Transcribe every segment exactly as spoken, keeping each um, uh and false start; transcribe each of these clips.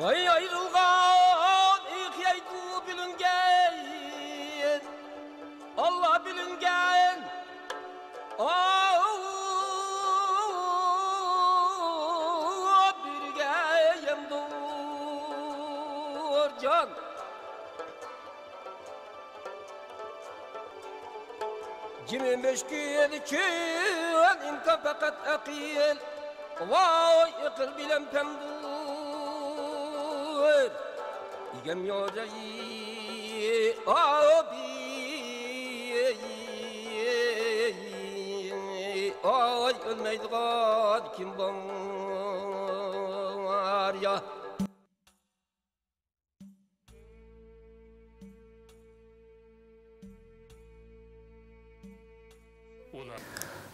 ۋاي ئايرىلغان ئېقىيدۇ بىلىنگەن، ئاللا بىلىنگەن. ئاۋۇ بىرگە يەمدۇر جان. جىمى مۈشكۈل چۈن ئىمكان پەقەت ئەقىل. ۋاي ئەقىل بىلەن پەمدۇر ئىگەم يورەي ئابى. ئاي ئۆلمەيدىغان كىم بار يا؟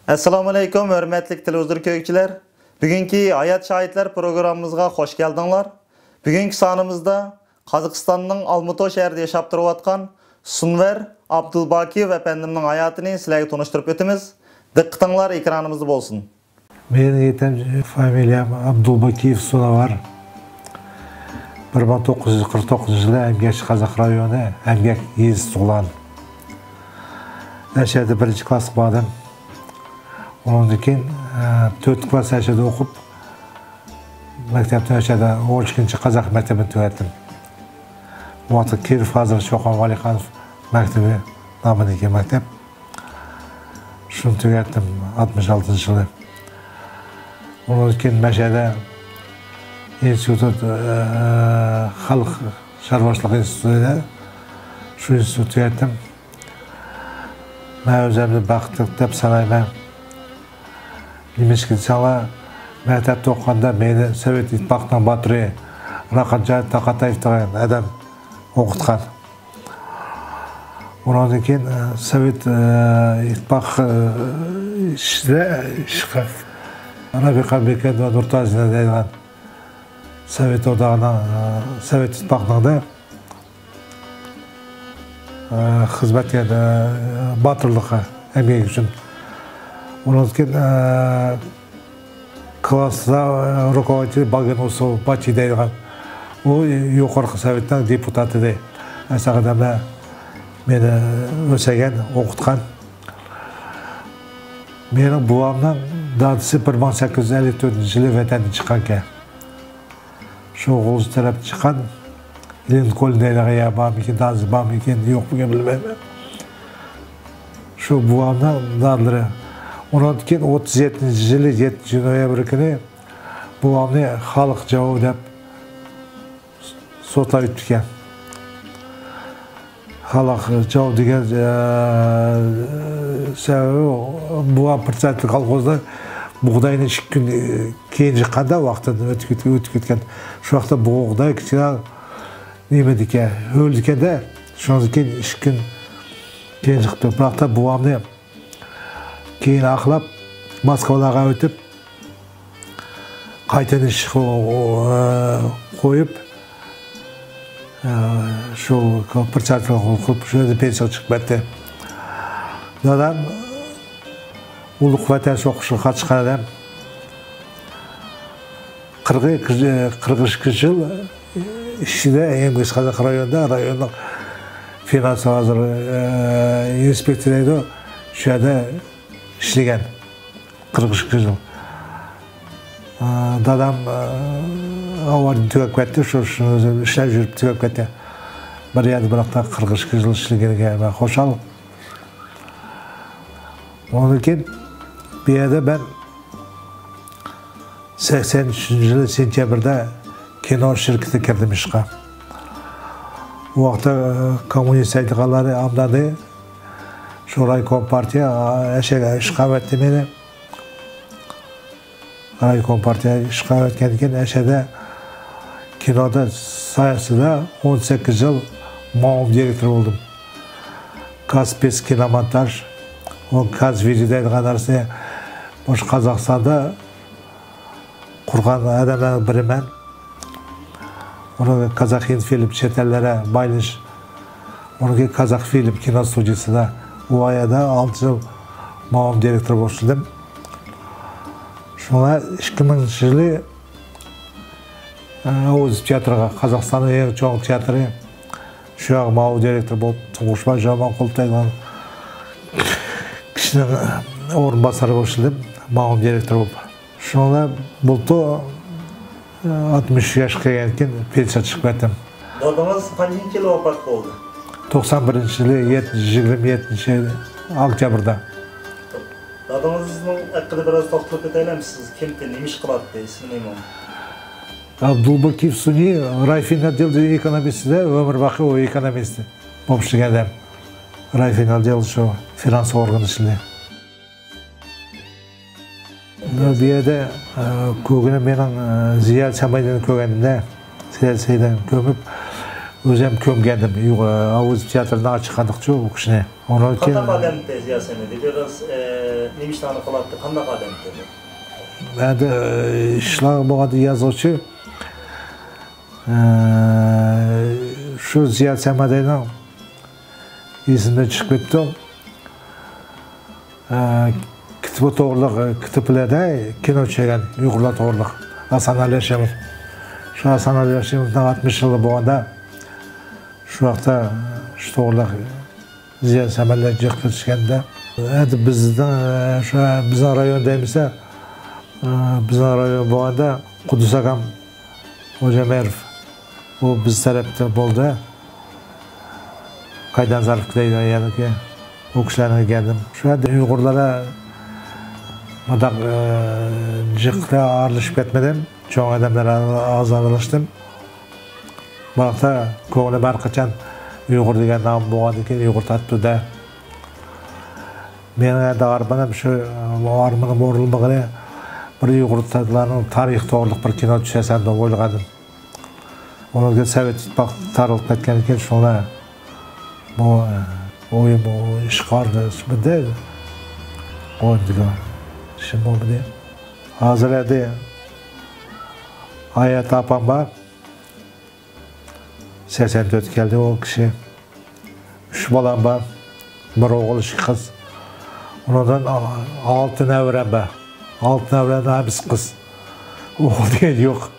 ئەسسالامۇئەلەيكۇم، ھۆرمەتلىك تېلېۋىزور كۆرگۈچىلەر! بۈگۈنكى ھايات شاھىتلار پروگراممىمىزغا خوش كەلدىڭلار. بۈگۈنكى سانىمىزدا قازاقىستاننىڭ ئالمۇتو شەھىرىدە ياشاپ تۇرۇۋاتقان سۇنۋەر ئابدۇلباكىيېۋ ئەپەندىمنىڭ ھاياتىنى سىلەرگە تونۇشتۇرۇپ ئۆتىمىز. دىققىتىڭلار ئېكرانىمىزدا بولسۇن. مېنىڭ يېتەمچى فامىلىيەم ئابدۇلباكىيېۋ سۇنۋەر. بىر مىڭ توققۇز يۈز قىرىق توققۇزىنچى يىلى ئەمگەكچى قازاق رايونى ئەمگەك يېزىسىدا تۇغۇلغان. ئەشەدە بىرىنچى كىلاسقا باردىم. ئۇنىڭدىن كېيىن، ئە، تۆتىنچى كىلاس ئەشەدە ئوقۇپ، مەكتەپتىن ئەشەدە ئون ئىككىنچى قازاق مەكتىپىنى تۈگەتتىم. ئۇ ۋاقىتتا كىرىف ھازىر چوقان ۋەلىخانوف مەكتىپى نامىدىكى مەكتەپ. شۇنى تۈگەتتىم ئاتمىش ئالتىنچى يىلى. ئۇنىڭدىن كېيىن مەشەدە ئىنستىتۇت، ئە، خەلق شارۋاشلىق ئىنستىتۇتىدا شۇ ئىنستىتۇتنى تۈگەتتىم. مەن ئۆزۈمنى بەختلىك دەپ سانايمەن. نېمىشقا دېسەڭلار، مەكتەپتە ئوقۇغاندا مېنى سوۋېت ئىتتىپاقىنىڭ باتۇرى راقاجان تاقاتايېف دېگەن ئادەم ئوقۇتقان. ئۇنىڭدىن كېيىن، ئە، سوۋېت، ئە، ئىتتىپاق، ئە، ئىچىدە ئىشقا رەپىقە بېكەت ۋە نۇرتازىنە دەيدىغان سوۋېت ئوتاقىنىڭ، ئە، سوۋېت ئىتتىپاقىنىڭدا، ئە، خىزمەتكە، ئە، باتۇرلۇقى، ئەمگەك ئۈچۈن. ئۇنىڭدىن كېيىن، ئە، كىلاسسا، ئە، رۇكوۋودىتېل باگىن ئۇسۇ باچى دەيدىغان، ئۇ يۇقىرىقى سوۋېتنىڭ دېپۇتاتى ئىدى. ئەسلى ئادەملەر مېنى ئۆسەگەن، ئوقۇتقان. مېنىڭ بوۋامنىڭ دادىسى بىر مىڭ سەككىز يۈز ئەللىك تۆتىنچى يىلى ۋەتەندىن چىققانىكەن. شۇ غۇلجا تەرەپتىن چىققان لىنكولن دەيدىغان يەر بارمىكىن، دادىسى بارمىكىن، يوقمىكىن بىلمەيمەن. شۇ بوۋامنىڭ دادىلىرى. ئۇنىڭدىن كېيىن ئوتتۇز يەتتىنچى يىلى يەتتىنچى نويابىر كۈنى بوۋامنى خالىق جاۋ دەپ سوتلاۋېتىپتىكەن. خالىق جاۋ دېگەن، ئە، سەۋەبى بوۋام پىرسەنتلىك كولخوزدا بۇغداينى ئىككى كۈن، ئە، كېيىن چىققاندا ۋاقتىدىن ئۆتۈپ كېتىپ، ئۆتۈپ كەتكەن. شۇ ۋاقىتتا بۇغداي كىچىككىنە نېمىدىكەن، ھۆلدىكەندە، شۇنىڭدىن كېيىن ئىككى كۈن كېيىن چىقىپتۇ. بىراق تا بوۋامنى كېيىن ئاقلاپ، موسكۋاغا ئۆتۈپ، قايتىدىن ئىشقا قويۇپ، شۇ پىرسەنتلىك قىلىپ، شۇ يەردە پېنسىيەگە چىقىپ كەتتى. دادام ئۇلۇغ ۋەتەن سوقۇشىغا قاتناشقان ئادەم. قىرىق، قىرىق ئىككى يىل ئىچىدە ئەڭ قازاق رايونىدا، رايوننىڭ فىنانس ھازىر، ئىنسپېكتور دەيدۇ، شۇ يەردە ئىشلىگەن. قىرىق ئىككى يىل. دادام ئاۋارىيىدىن تۈگەپ كەتتى، شۇ، شۇ ئىشلەپ يۈرۈپ تۈگەپ كەتتى. بىر يەردە بىراقتا قىرىق ئىككى يىل ئىشلىگىنىگە مەن خۇشال. ئۇنىڭدىن كېيىن بۇ يەردە مەن سەكسەن ئۈچىنچى يىلى سېنتيابىردا كىنو شىركىتىگە كىردىم ئىشقا. ئۇ ۋاقىتتا، ئە، كوممۇنىست ھەيدىغانلارنى ئامدانى شۇ رايكوم پارتىيە، ئە، ئەشەگە ئىشقا ئەۋەتتى مېنى. رايكوم پارتىيە ئىشقا ئەۋەتكەندىن كېيىن ئەشەدە كىنودا سايەسىدە ئون سەككىز يىل مۇئاۋىن دىرېكتور بولدۇم. كاسپىس كىنومونتاژ، ئۇ كاز ۋىدېو دەيدىغان نەرسىنى مۇشۇ قازاقىستاندا قۇرغان ئادەملەرنىڭ بىرى مەن. ئۇنىڭ كازاخىنفىلم چەت ئەللەرگە بايلىنىش، ئۇنىڭكى كازاخفىلم كىنو ستۇدىيىسىدا ئۇ يەردە ئالتە يىل مۇئاۋىن دىرېكتور بولۇپ ئىشلىدىم. شۇڭا ئىككى مىڭىنچى يىلى، ئاۋۇز تىياتىرىغا، قازاقىستاننىڭ ئەڭ چوڭ تىياتىرى، شۇ يەرگە ماۋۇ دىرېكتور بولۇپ، تۇڭغۇشباي جامانقۇلوف دەيدىغان كىشىنىڭ ئورۇنباسارى بولۇپ ئىشلىدىم، ماۋۇ دىرېكتور بولۇپ. شۇنىڭ بىلەن بۇلتۇر، ئاتمىش ياشقا كەلگەندىن كېيىن پېنسىيەگە چىقىپ كەتتىم. دادىڭىز قانچىنچى يىلى ۋاپات بولدى؟ توقسان بىرىنچى يىلى يەتتىنچى، يىگىرمە يەتتىنچى ئاكتيابردا. دادىڭىزنىڭ ھەققىدە بىراز توختىلىپ ئۆتەيلىمىسىز؟ كىمتى، نېمە ئىش قىلاتتى، ئىسمى نېمە؟ ئابدۇلباكىر سۇنى، رەيفىن ئادىل ئېكونومىستىدە، ئۆمۈر باقى ئۇ ئېكونومىست بولۇپ ئىشلىگەن ئادەم. رەيفىن ئادىل شۇ فىنانس ئورگىنى ئىشلىدى. بۇ يەردە، ئە، كۆرگىنىم مېنىڭ، ئە، زىيا سەمەدىنى كۆرگەندە، زىيا سەمەدىنى كۆمۈپ، ئۆزۈم كۆمگەندىم. يۇ-، ئاۋۇز تىياتىرىنى ئاچىققاندىقچۇ ئۇ كىشىنى. ئۇنىڭ كېيىن قانداق ئادەمتى زىيا سەمەدى؟ بىراز، ئە، نېمە ئىشلارنى قىلاتتى؟ قانداق ئادەمتى؟ ئەمدى، ئە، ئىشلار بولغاندا يازغۇچى، ئە، شۇ زىيا سەمەدىنىڭ ئېسىمدىن چىقىپ كېتىدۇ. ئە، كىتابى توغرىلىق، ئە، كىتابلاردا كىنو چۈشۈرگەن ئۇيغۇرلار توغرىلىق. ھاسان ئەلى ھاشىموف. شۇ ھاسان ئەلى ھاشىموفنىڭ ئاتمىش يىلى بولغاندا، شۇ ۋاقىتتا شۇ توغرىلىق زىيا سەمەدلەر جىق كۆرۈشكەندە، ئەمدى بىزنىڭ، ئە، شۇ بىزنىڭ رايون دەيمىسە، ئە، بىزنىڭ رايون بولغاندا قۇددۇس ئاكام خوجامېرىف، ئۇ بىز تەرەپتە بولدى. قايدانزاروف دەيدۇ يەنىكى، ئۇ كىشىلەرنى ئۆگەندىم. شۇ يەردە ئۇيغۇرلار مۇنداق، ئە، جىقلا ئارىلىشىپ كەتمىدىم. چوڭ ئادەملەر ئاز ئارىلاشتىم. بۇ ھەقتە كۆڭلۈم ھەر قاچان ئۇيغۇر دېگەن نام بولغاندىن كېيىن ئۇيغۇر تارتتى-دە. مېنىڭ ئەمدى ئارمىنىم شۇ، ئارمىنىم ئورۇنلىمىغىنى بىر ئۇيغۇر تارىخى توغرىلىق بىر كىنو چۈشۈرسەم دەپ ئويلىغانىدىم. ئۇنىڭدىن كېيىن سوۋېت ئىتتىپاقى تارىلىپ كەتكەندىن كېيىن شۇڭا بۇ، ئويۇن بۇ ئىشقا ئارىلاشمىدى. ئويۇن دېگەن ئىشىم بولمىدى. ھازىر ئەمدى ھايات ئاپام بار. سەكسەن تۆتكە كەلدى ئۇ كىشى. ئۈچ بالام بار. بىر ئوغۇل، ئىككى قىز. ئۇنىڭدىن ئالتە نەۋرەم بار. ئالتە نەۋرەمنىڭ ھەممىسى قىز. ئوغۇل دېگەن يوق.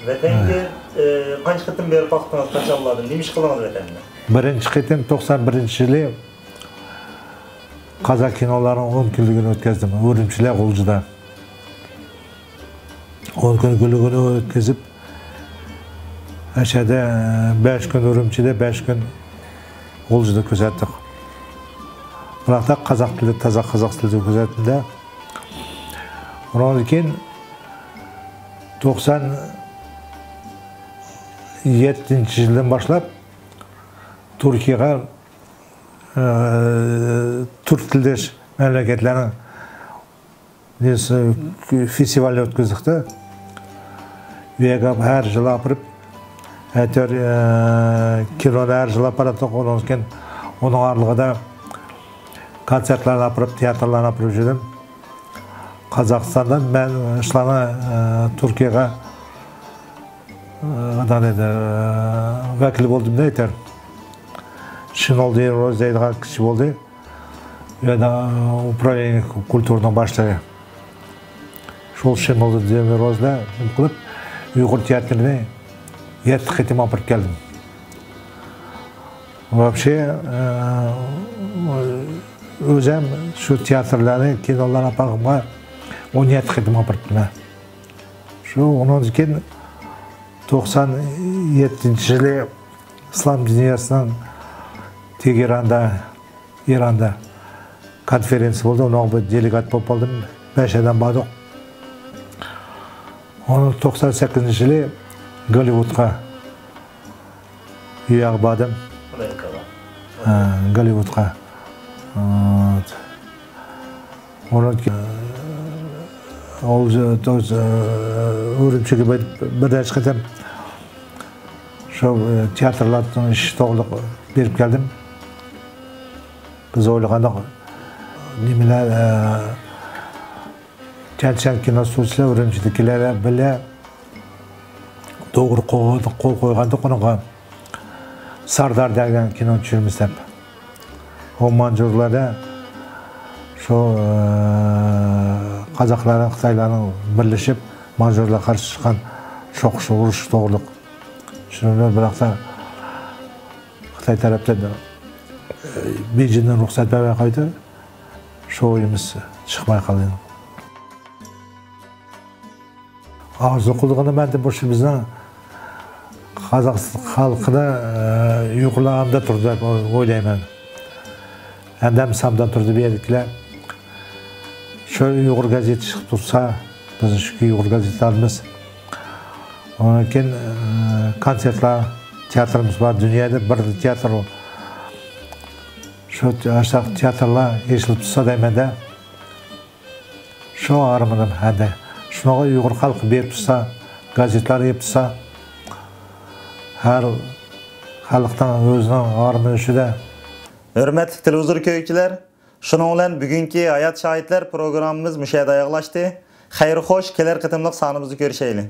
ۋەتەنگە، ئە، قانچە قېتىم بېرىپ باقتىڭىز، قاچانلاردىن؟ نېمە ئىش قىلدىڭىز ۋەتەندە؟ بىرىنچى قېتىم توقسان بىرىنچى يىلى قازاق كىنولارنىڭ ئون كۈنلۈكىنى ئۆتكەزدىم. ئۈرۈمچىدە، غۇلجىدا. ئون كۈن گۈللۈكىنى ئۆتكۈزۈپ، ئەشەدە، بەش كۈن ئۈرۈمچىدە، بەش كۈن غۇلجىدا كۆرسەتتۇق. بىراق تا قازاق تىلى، تازا قازاق تىلىدا كۆرسەتتىم-دە. ئۇنىڭدىن كېيىن توقسان يەتتىنچى يىلدىن باشلاپ تۈركىيەگە، ئە، تۈرك تىلداش مەملىكەتلەرنىڭ نېمىسى، فېستىۋالنى ئۆتكۈزدۇق-تە. ئۇ يەرگە ھەر يىل ئاپىرىپ، ئەتەر، ئە، كىنونى ھەر يىل ئاپىراتتۇق. ئۇنىڭدىن كېيىن ئۇنىڭ ئارىلىقىدا كونسېرتلارنى ئاپىرىپ، تىياتىرلارنى ئاپىرىپ يۈردۈم. قازاقىستاندىن مەن شۇلارنى، ئە، تۈركىيەگە، ئە، ئاداقنى، ئە، ۋەكىل بولدۇم دەيتەر. شېنول دېمىرباش دەيدىغان كىشى بولدى. يەنە ئۇپرانىيە كۇلتۇرىنىڭ باشلىقى. شۇ شېنول دېمىرباش بىلەن نېمە قىلىپ، ئۇيغۇر تىياتىرىنى يەتتە قېتىم ئاپىرىپ كەلدىم. ۋاپشې، ئە، ئۆزەم شۇ تىياتىرلارنى، كىنولارنى ئاپارغىنىمغا ئون يەتتە قېتىم ئاپىرىپتىمەن. شۇ ئۇنىڭدىن كېيىن توقسان يەتتىنچى يىلى ئىسلام دۇنياسىنىڭ تېگېراندا، ئىراندا كونفېرېنسىيە بولدى. ئۇنىڭغا بىر دېلېگات بولۇپ بولدۇم. بەش ئادەم باردۇق. ئۇنىڭ توقسان سەككىزىنچى يىلى گوللىۋۇدقا، يۇياغا باردىم. ئامېرىكاغا. ھە، گوللىۋۇدقا. ئۇنىڭ كېيىن، ئە، ئۈرۈمچىگە بىر، بىر نەچچە قېتىم شۇ، ئە، تىياتىرلارنىڭ ئىشى توغرىلىق بېرىپ كەلدىم. بىز ئويلىغانداق نېمىلەر، ئە، چەنچەن كىنو ستۇدىيىسى ئۈرۈمچىدىكىلەر بىلەن توغرا قول، قول قويغاندا ئۇنىڭغا ساردار دېگەن كىنو چۈشۈرىمىز دەپ. ئۇ مانجۇرلاردا شۇ، ئە، قازاقلارنىڭ، خىتايلارنىڭ بىرلىشىپ مانجۇرلارغا قارشى چىققان شوقۇش، ئۇرۇش توغرىلىق. شۇنى بىراقتا خىتاي تەرەپتىن، ئە، بېيجىڭدىن رۇخسەت بەرمەي قويدى. شۇ ئويىمىز چىقماي قالدى. ئارزۇ قىلىدىغىنىم ئەمدى مۇشۇ بىزنىڭ قازاق خەلقىنى، ئە، يۇقىرىلار ئامدا تۇرىدۇ دەپ ئويلايمەن. ھەمدە سامدا تۇرىدۇ بۇ يەردىكىلەر. شۇ ئۇيغۇر گازېتى چىقىپ تۇرسا، بىزنىڭ شۇ ئۇيغۇر گازېتلىرىمىز. ئۇنىڭدىن كېيىن، ئە، كونسېرتلار، تىياتىرىمىز بار. دۇنيادا بىر تىياتىر ئۇ. شۇ ئاشۇنداق تىياتىرلار ئېچىلىپ تۇرسا دەيمەن-دە. شۇ ئارمىنىم ھەدە. شۇنىڭغا ئۇيغۇر خەلقى بېرىپ تۇرسا، گازېتلار ئېلىپ تۇرسا، ھەر خەلقنىڭ ئۆزىنىڭ ئارمىنى ئىچىدە. ھۆرمەتلىك تېلېۋىزور كۆرگۈچىلەر، شۇنىڭ بىلەن بۈگۈنكى ھايات شاھىتلار پروگراممىمىز مۇشۇ يەردە ئاياغلاشتى. خەير خوش، كېلەر قېتىملىق سانىمىزدا كۆرۈشەيلى.